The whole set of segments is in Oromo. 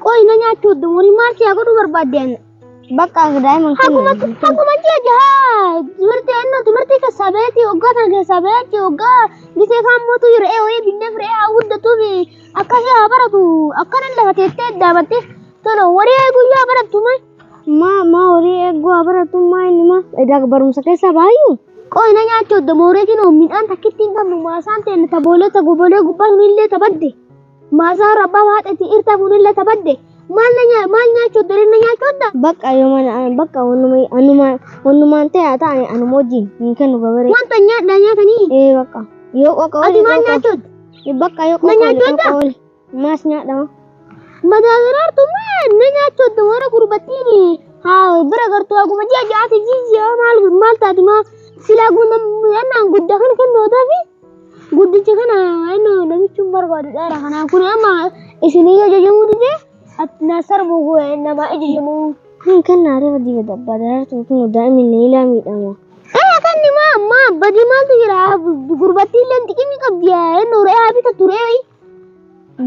Qoy na nyaachuu hodhu horii maal siyaa godhuu barbaaddeen? Bakka daa'ima kennu. Haguma ji'a jahaa timirtii ennoo timirtii keessaa baheeti waggaa sana keessaa baheeti waggaa gisee kaan mootu re'ee wayii binnee re'ee haa guddatuuf akkasii haa baratu akkana lafa teettee daabattee tola horii eeguu yaa barattu maa. Maa maa horii eeguu haa baratu maa inni maa edaa barumsa keessaa baay'uu. Qoy na nyaachuu hodhu mooreetiin kinoo midhaan takkitti hin qabnu maasaan ta'e taboolee tagobolee gubbaa sunillee tabadde. Maasaa rabbaa haadhati irta funillee tabadde. Maal na nyaa maal nyaachuu hodhu na nyaachuu hodha. Bakka yoo mana bakka wanuma anuma wanumaan ta'e haa ta'an anuma wajjin hin kennu gabaree. Wanta nyaadhaa nyaatanii. Ee bakka yoo qoqa Ati oli maal qoqa nyaachuu hodhu? bakka yoo Na qoqa oli nyaachuu qoqa hodha? oli maas nyaadhama. Madaaziraartummaa na nyaachuu hodhu warra gurbattiin haa bira gartuu haguma ji'a ja'aati jijjiira maal maal taati maa silaa guunnaan guddaa kana kennootaa fi guddicha kana inni namichi hin barbaadu dhaara kanaa kun amma isinii ajajamuu didee na sarbu nama ajajamuu. Hin kennaa reefa diba dabbaa daraartuu kun daa'imni ni ilaa miidhama. Ee kanni maa maa badii maaltu jira gurbattiin illee xiqimii qabdi inni re'ee haa bitatu re'ee.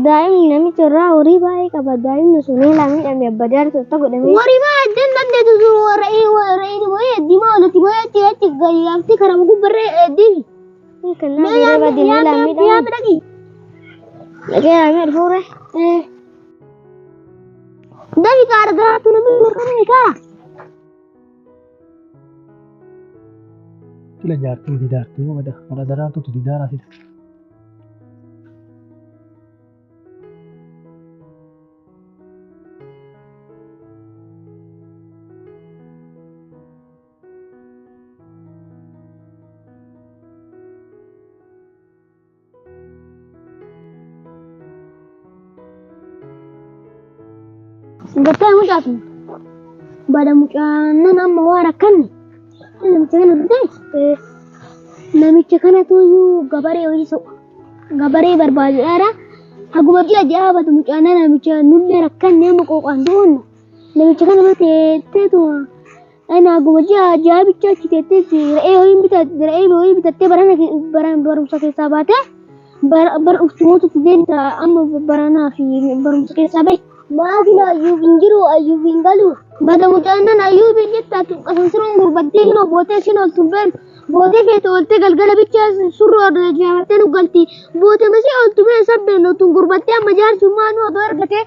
Daa'imni namicha irraa horii baay'ee qaba. Daa'imni sun eelaa miidhame abbaa daraartuu itti godhame. Warri maa addaan dandeetu jiru re'ee re'ee moo'ee diimaa olitti moo'ee achi achi gadi karaa gubbarree diifi. Hin kennaa reefa diba eelaa miidhama. Yaa midhagi. Dhaqee yaamee dhufuure. Dafi kaara daraartuu namni dorgomee kaara. Sila jaartii didaartii moo bada mara daraartuutu didaaraa sila. Gartee mucaatu bada mucaan nan amma waan akkanni namicha kana dhufte namicha kanatu iyyuu gabaree hojii soqa gabaree barbaaduudhaadha. Haguma ji'a ji'a badu mucaan nan namicha nullee rakkanne amma qooqaan du'oonnu namicha kana bira teetteetuma ana haguma ji'a ji'a bicha achi teettee re'ee wayii bitatte re'ee wayii bitattee barana barumsa keessaa baatee bara dhuftu mootutti deemta amma baranaa fi barumsa keessaa bahe. Maatiin ayyuuf hin jiru ayyuuf hin galu. Bada mucaan nan ayyuu biyya ati qasansiroon gurbattee hin bootee sin oltu been bootee feete oltee galgala bicha surroo jaabattee nu galti bootee masii oltu been sabbeen otun gurbattee amma jaarsummaa nu odoo ergatee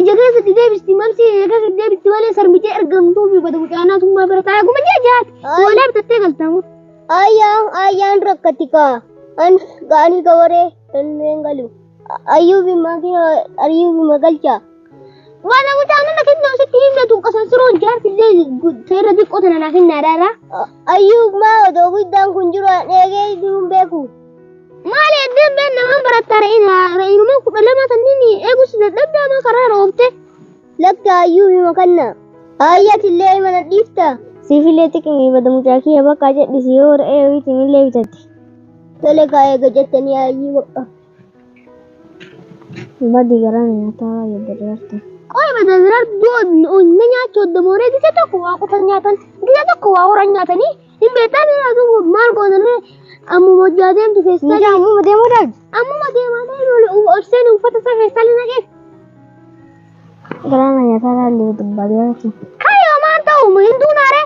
ija keessatti deebisti malsi ija keessatti deebisti malee sarmitee ergamtuu fi bada mucaanaa summaa bira taa'ee guma ji'a jaati hoolee bitattee galtamu. Ayyaan ayyaan rakkati kaa. Ani gabaree hin galu. Ayyuufi maatiin ayyuufi magalcha. Bada mucaan nan kennaa sitti himnatu qasansiroon jaarsillee seera xiqqoo tana naa kennaa dhaara. Ayyuuf maa odoo guddaan kun jiru an eegee hin beeku. Maali eddeen been namaan barattaa re'een re'eenuma 12 sanniin eegus dadhabdaa maa karaa roobte. Lakka ayyuufi makanna. Ayyatillee mana dhiifta. Siifillee xiqimii bada mucaa kiyya bakka jedhisi yoo re'ee wayiitiin illee bitatti. Tole kaa eega jettanii ayyuu bakka. Badi garaa nyaataa yabba daraartu. Qoy bada daraartuu na nyaachuu odda mooree gisa tokko waa qotan nyaatan gisa tokko waa horan nyaatanii hin beektan maal gootanee ammuma hojjaa deemtu Mucaa feestaalii ammuma deemuu dhaabdi. ammuma deemaa deemu ol seeni uffata isaa feestaalii naqee Garaa nyaataa laallee dubba daraartu. kayyoo maan ta'u hin duunaare.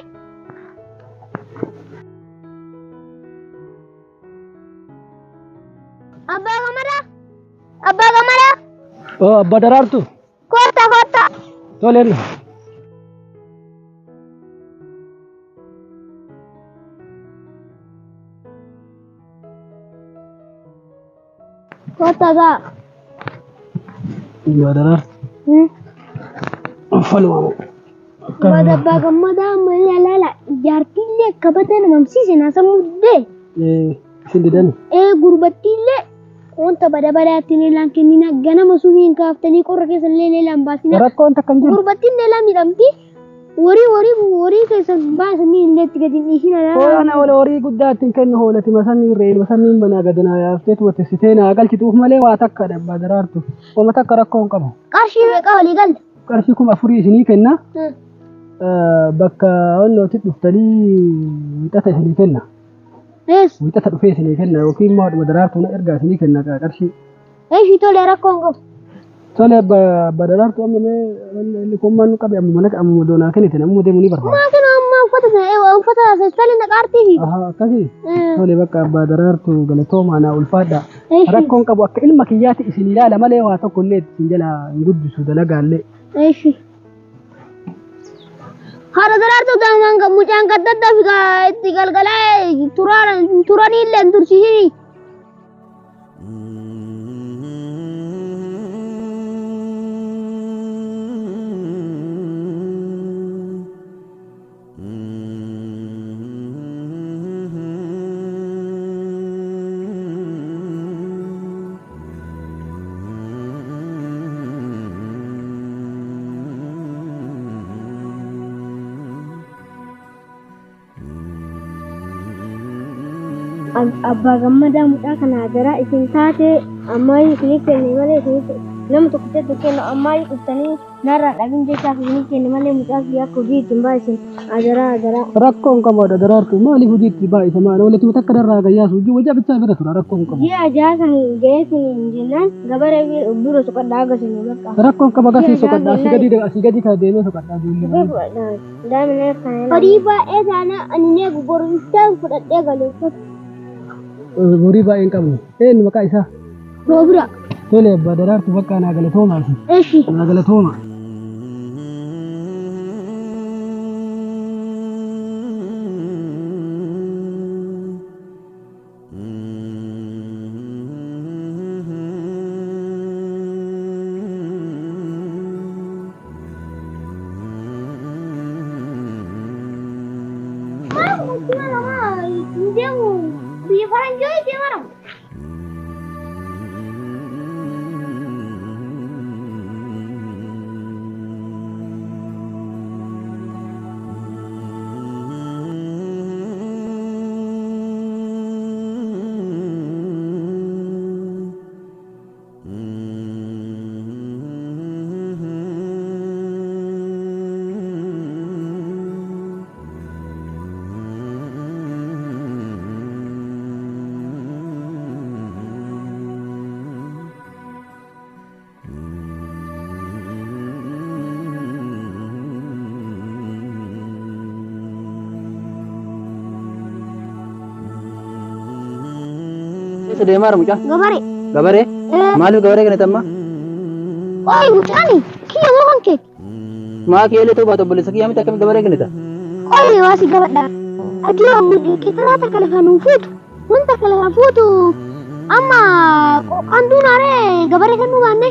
Abbaa Gamadaa Abbaa Gamadaa Oh abbaa daraartu kotta kotta. toleen. Kotta gaa. Abbaa daraartu. Uffaluma. Bada abbaa gammadaa malee laala jaartiillee akka badaa namamsiise naa sammuu didee. Isin didani. Ee gurbattiillee wanta bada badaatti leelaan kennina ganama sumiin kaaftanii qorra keessa illee leelaan baasina. Rakkoon takka hin jiru. Gurbattiin leelaa miidhamti. Horii horii horii keessa baasanii illee itti gadi hin dhiisina. Hoolana wala horii guddaa ittiin kennu hoolati masanni re'een masanni banaa gadana yaaftee tuwatessitee naa galchituuf malee waa takka dha abbaa daraartu. Wama takka rakkoo hin qabu. Qarshii meeqa walii galta? Qarshii 4000 isinii kenna. Bakka onnootti dhuftanii wixata isinii kenna. Ees. Wixata dhufee isinii kenna yookiin immoo haadhuma daraartuu na ergaa isinii kenna qarshii. Eeshi tole rakkoo hin qabu. Tole abbaa daraartu amma mee inni kun maal nu qabe amma mana amma doonaa kennite namni deemuu ni barbaada. Maa kana amma uffata uffata feestaalii naqaartii fi. Ahaa akkasii. Tole bakka abbaa daraartu galatoomaa naa ulfaadha. Rakkoon qabu akka ilma kiyyaatti isin ilaala malee waa tokko illee isin jala hin guddisu dalagaallee. Eeshi. Haadha daraartuu daamaan mucaan gaddaddaa fi itti galgalaa turanii illee hin tursiisini. Abbaa gammadaa mucaa kana garaa isin taate ammayyuu isiniif kenne malee isiniif nama tokkichatti kennu ammayyuu dhuftanii narraa dhabin jechaaf isiniif kenne malee mucaa kiyya akka hojii ittiin baay'isin adaraa adaraa. Rakkoon qabu haadha daraartu maaliif hojii itti baay'isa maal walitti takka darraa gayyaasu hojii hojii bichaa bira tura rakkoon qabu. Ji'a ja'a san ga'ee siniin jennaan gabaree bira soqadhaa haga sinii bakka. Rakkoon qaba gasii soqadhaa asii gadi asii gadi kan deemee soqadhaa ijoollee. Daa'imni kana. Horii baay'ee taana ani ne goroftaan fudhadhee galu uffata. Horii baay'een qabu. Eenyu maqaa isaa? Roobira. Tole abbaa daraartu bakka naa galatooma. Eeshi. Naa galatooma. Maal mucaa namaa hin deemu biyya faranjii deemara. Eessa deemaa jira mucaa? Gabaree. Gabaree? Maaliif gabaree kennite amma? Qoy mucaani kiyya moo kan keeti? Maa kee ta'uu baatu obboleessa kiyyaa miti akkamitti gabaree kennita? Qoy waa si gabadha. Ati yoo qixxaa takka lafa nuu fuutu wanta takka lafa fuutu amma qanduun haree gabaree kennuu baanne.